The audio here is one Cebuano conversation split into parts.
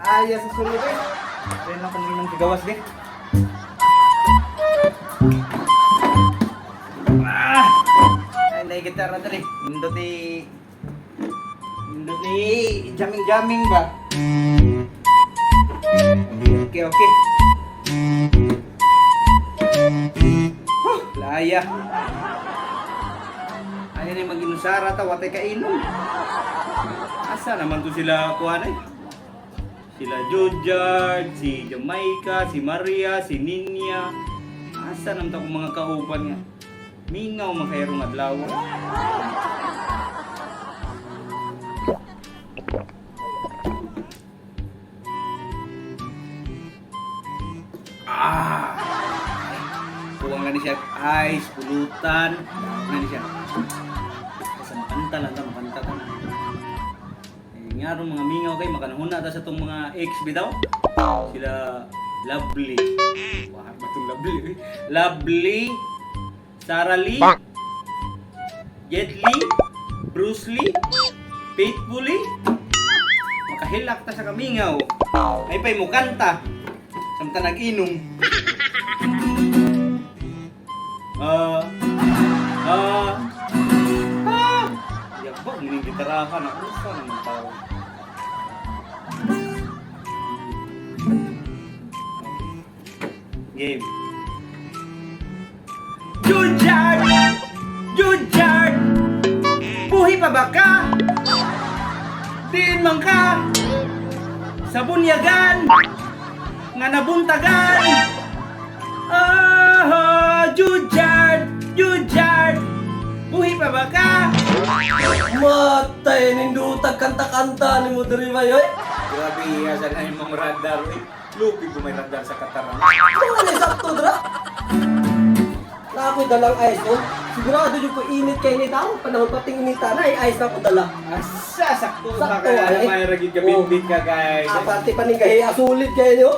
Aya sa sulod eh. Kaya na kung inong kigawas di. Ah! Ay, na gitara dali. Nindot eh. Nindot eh. Jamming-jamming ba? Okay. Huh, laya. Ayaw ni mag-inusara ta, watay kainom. Asa naman to sila kuha na eh? Sila Jujard, si Jamaica, si Maria, si Ninya. Asa naman to akong mga kauban nga? Mingaw man kayo rong adlaw. Ah! Kuwang na ni siya ice, pulutan. Na ni siya. Basta makanta lang ta, makanta ta. Eh, nga ron mga mingaw kay makanahuna ta sa tong mga ex bitaw. Sila Lovely. Wah, ba tong Lovely? Eh? Lovely, Sarah Lee, Jet Li, Bruce Lee, Faithfully. Makahilak ta sa kamingaw. Ay pa'y mukanta. Samtang nag-inom. Ah, ah, ah. Yabag, muning gitarahan ako sa naman tao. Game. Junjard! Junjard! Buhi pa ba ka? Diin man ka! Sa bunyagan! Nga nabuntagan! Ah, Junjard! Junjard! Buhi pa ba ka? Matay, nindutag kanta-kanta ni mo diri ba yoy? Grabe iya sa na yung mga radar eh. Lupi ko may radar sa Qatar. Ano nga sakto dra? Na ako'y dalang ice, oh. Sigurado yung ko init kay ni tao. Panahon pating inita na, ay ice na ako dala. Asa, sakto ka Sakto, kaya ay. may ragid ka bitbit ka guys. Aparte pa ning gahi, asulit kayo niyo.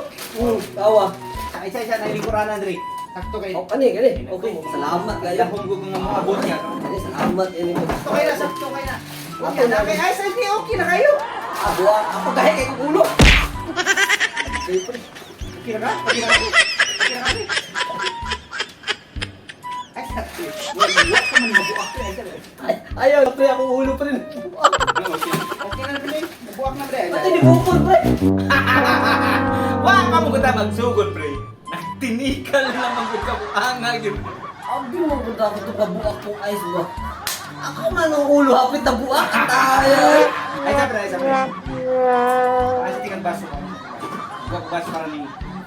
Tawa. Isa isa na likuran Andre. Sakto kay. Oh, kani, kani. Okay, salamat kayo. Dahong ko nga moabot niya. Kani, salamat ini mo. Sakto kayo na, sakto kayo na. Okay na kay ay sa okay na kayo. Abo, ako gahi kay kong ulo. Okay na ka? Okay na ka? Okay na ka? Ay, sakto. Wala ka man mabuak ka. Ay, ayaw, pre, akong ulo pa rin. Okay. Okay na pre. Mabuak na pre. Pati ni bukol, pre. Wa ka mo kita magsugod pre. Nagtinikal na man gud ka buanga gyud. Abi mo gud ako to kabuak kong ice ba. Ako man ang ulo hapit na buak tayo. Ay, sa pre, sa pre. Ay, sa tingang baso. Buwak baso para ni.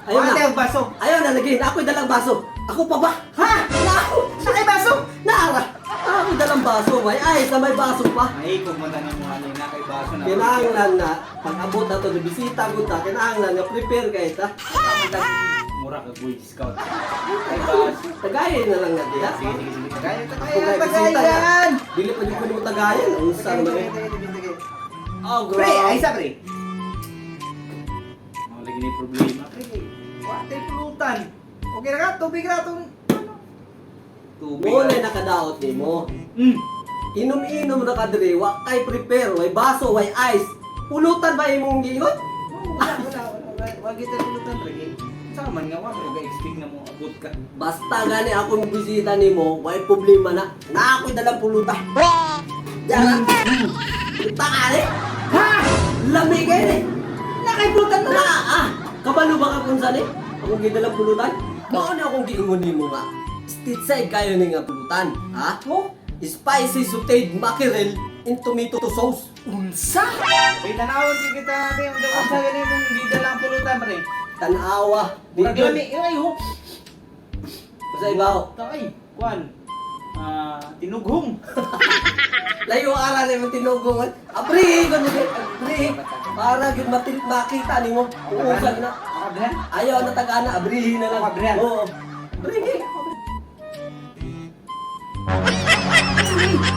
Ayun na. Ate, ang baso. Ayaw na lagi, ako'y dalang baso. Ako pa ba? Ha? Na ako. Sa kay baso. Naara. Ako'y dalang baso, may ice na may baso pa. Ay, kung man tanin mo ano na kay baso na. Kinahanglan na pag abot na to ni bisita gud ta, kinahanglan nga prepare kay ta. Mura ka boy scout. Kay baso. Tagayin na lang na diha. Sige, sige, sige. Tagayan, Kung tagayan, kay bisita na. tagayan. Dili pa jud ko nimo tagayan, unsa naman eh. Oh, Pre, ay grabe. sa pre. Mga lagi ni problema, pre. Wa tay pulutan. Okay na ka, tubig na tong ano? Tubig. Mo na nakadaot nimo. Inom-inom na ka diri, wa kay prepare, way baso, way ice. Pulutan ba imong giingon? Wala, wala, wala. Wa kita pulutan, pre. Sa man nga wa pero ga-expect na mo abot ka. Basta gani akong bisita nimo, way problema na. Na ako'y dalang pulutan. Diyan. Kita ka ni. Ha! Lami kayo ni. Na kay pulutan Na ah. Kabalo ba ka kung saan eh? Akong gidalang pulutan? Mao na akong giingon nimo nga. Street side kayo ni nga pulutan, ha? Oh? Spicy sauteed mackerel in tomato sauce. Unsa? Wait, tanawon gyud kita natin. Unsa unsa gani mong gidala ang pulutan, pre? Tanawa. Murag lami, ay ho. Sa ibaw. Tay, kuan. Ah, tinughong. Layo ara na yung tinugongan. Abri, ganun eh. Abri. Para gyud matil makita nimo. Uusag na. Abrihan. Ayaw na taga na, abrihin na lang. Abrihan. Oo. Abrihin.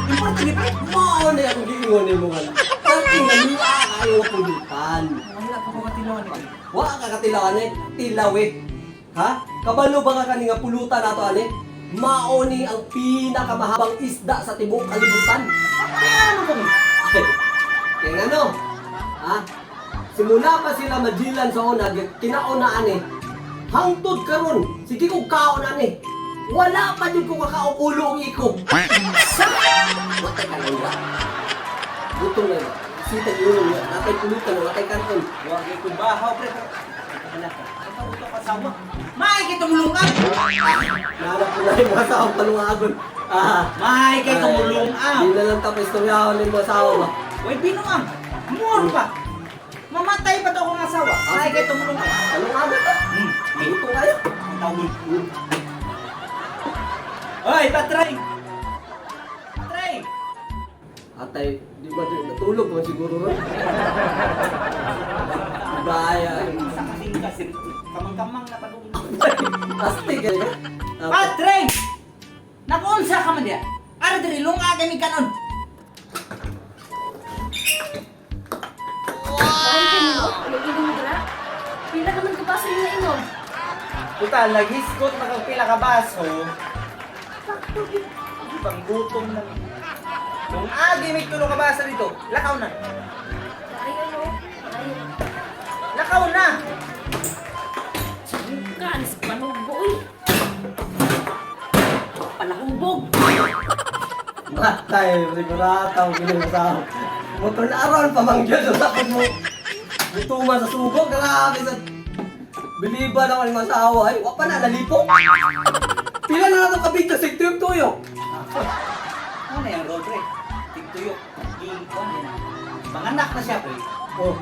Importante pre. Mao na akong giingon nimo nga. Ang namiya kayo nga pulutan. Wala pa ko katilawan eh. Wa ka katilawan eh, tilaw eh. Ha? Kabalo ba ka kani nga pulutan nato ani? Mao ni ang pinakamahabang isda sa tibuok kalibutan. Kaya ano ba? Kaya ano? Ha? Simula pa sila majilan sa una, kinaunaan eh. Hangtod karon, sige kong kaon ani. Wala pa jud ko kakaon ulo ang ikog. Sa watay ka lang ba? Gutom na ba? Sita yun, natay pulutan, watay kanon. Wa kay ko bahaw pre. Wala ka. Ito utok asawa. Maay kay tumulungan. Nahanap ko na yung mga asawa palungagon. Ah, Maay kay tumulungan. Di na lang tapos istoryahon yung mga asawa ba? Way binuang. Muor pa. Mamatay pa to akong asawa. Maay kay tumulungan. Palungagon ta. Gutom kayo. Ang tawon. Hoy, patray. Patray. Atay, di ba natulog mo siguro ron? Baya. Sa kasing kasing kamang-kamang na padung. Astig eh. Patray! Nakuunsa ka man diya? Ara diri lunga kami kanon. Ay, kanino? Nag-inom dra? Pila ka man kabaso yung nainom? Puta, naghiskot na kag pila ka baso. Sakto, gid. Panggutom na. Kung agi may tulo ka baso dito, lakaw na. Ay, ano? Ay, Lakaw na. kanis panugo, uy. Palahubog. Matay, sigurata ang ginang asawa. Motor na aron pamanggil sa takot mo. Gutuma sa sugo, grabe sa... Biliban ako ng asawa ay, wa pa na, nalipo. Pila na nato kabigto, sig tuyok. Ano na yung road pre? Tigtuyok. Giingkon na. Panganak na siya pre. Oh,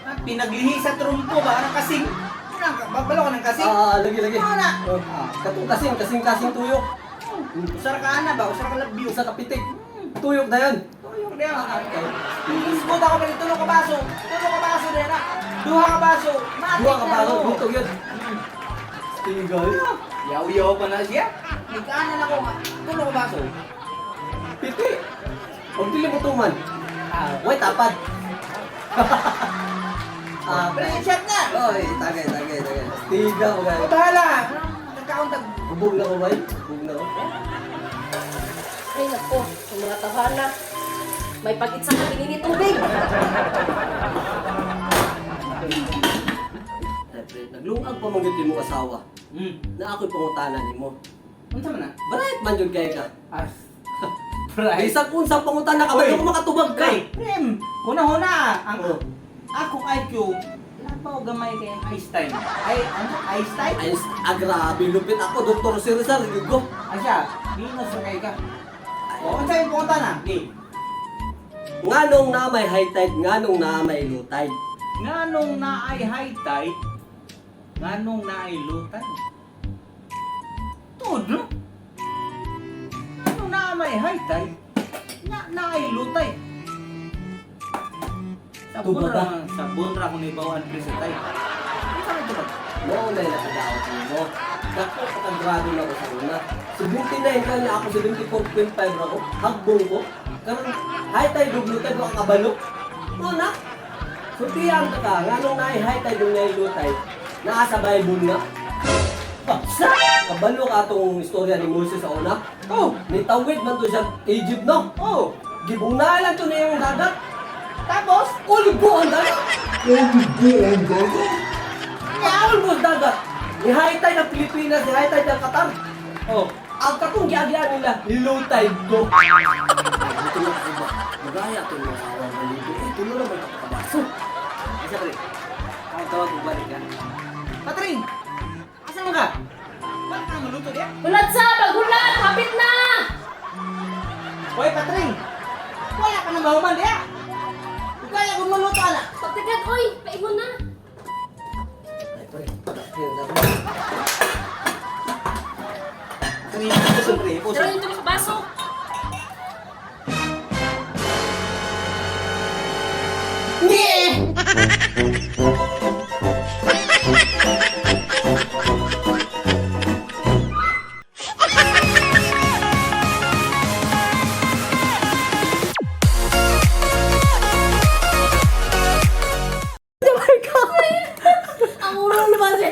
Ah, pinaglihi sa trumpo ba? Anong kasing? Anong babalo ka ng kasing? ah, lagi lagi. Ano na? Oh, katong kasing, kasing kasing tuyok. Usara ka ana ba? Usara ka labyo. Isa kapitik. Tuyok na yun. Tuyok na yan. Isko ba ka pala? Tulo ka baso. Tulo ka baso na yan. Duha ka baso. Matik Duha ka na, baso, oh. butog yun. Tigay. Yaw-yaw pa na siya. Nagkaanan ako nga. Tulo ka baso. Piti. Huwag dili mo tuman. Ah, Way tapad. Ah, pre, shot na. Oy, tagay, tagay, tagay. Tiga ko O guys. bahala. Nagkauntag. Hubog na ko bay. Hubog na ko. Ay, nako. Ang mga tawhana. May pag-itsa ka pinini tubig. Siyempre, naglungag pa man gyud imong asawa. Na ako'y pangutana nimo. Unsa man na? Bright man gyud kay ka. Ah. Bright. Bisag unsang pangutana ka, Oy. ba makatubag ka? Pre, prem. Huna-huna. Ang Oh. akong IQ, labaw gamay kay ang Einstein. Ay, ano? Einstein? Ay, ah, grabe, lupit ako, Dr. Cesar, gyud ko. Ay siya, minus na kay ka. O, unsa yung punta na? Di. Nganong na may high tide, nganong na may low tide. Nganong naay high tide, nganong naay low tide. Tuod, no? Nganong naa may high tide, na naay low tide. Sabon Tuba ba? ra, sabon ra kung ibawaan pre sa tide. Unsa may tubag? Mao na yung nakadaot nimo. Dako pagkagrado na ako sa una. 79 ka niya ako, 74.5 ra ko. Hagbong ko. Karon high tide ug low tide wa ka kabalo. Mao na. Sultihan ta ka, nganong naay high tide ug naay low tide, naa sa Bible nga. Sa! Kabalo ka atong istorya ni Moses sa una. Oh! Nitawid man to siya Egypt no. Oh! Gibuna lang to niya yung dagat. Tapos, Ulbo ang dagat. Ulbo ang dagat. Ulbo ang dagat. Ni high tide ang Pilipinas, ni high tide ang Qatar. oh, Ang katong giagian nila, low tide to. Ay, buto na ako ba? Magaya ito yung asawa ng ligo. Eh, tulo naman ako kabaso. Isa pre. Ang tawag ko balik ka. Patring! Asa man ka? Bakit ka maluto diya? Hulat sa! Paghulat! Hapit na! Hoy, Patring! Wala ka na mahuman diya! Kaya kung maluto ana. Pagtagad, oy! Paingon na! Ay, pre, pre, pre. Patring, puso, pre, puso. Pero yung tulo ka baso. Ang urong naman siya.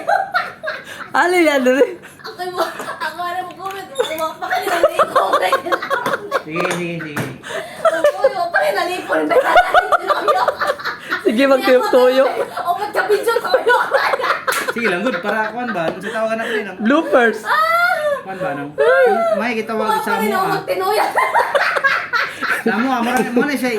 Alin yan, dali. Ako mo, ako alam mo comment. Umak pa kayo nalipon. Sige, sige, sige. Uy, pa kayo nalipon. Sige, Sige, magtuyok-tuyok. O pagka-video tuyok. Sige lang, good. Para kuan ba? Ano sa tawagan na rin? Bloopers. Kuan ba? Nang, kung may gitawag Wala sa pa rin mo ako ah. magtinuyan. Sa mo ah, mura mo na siya.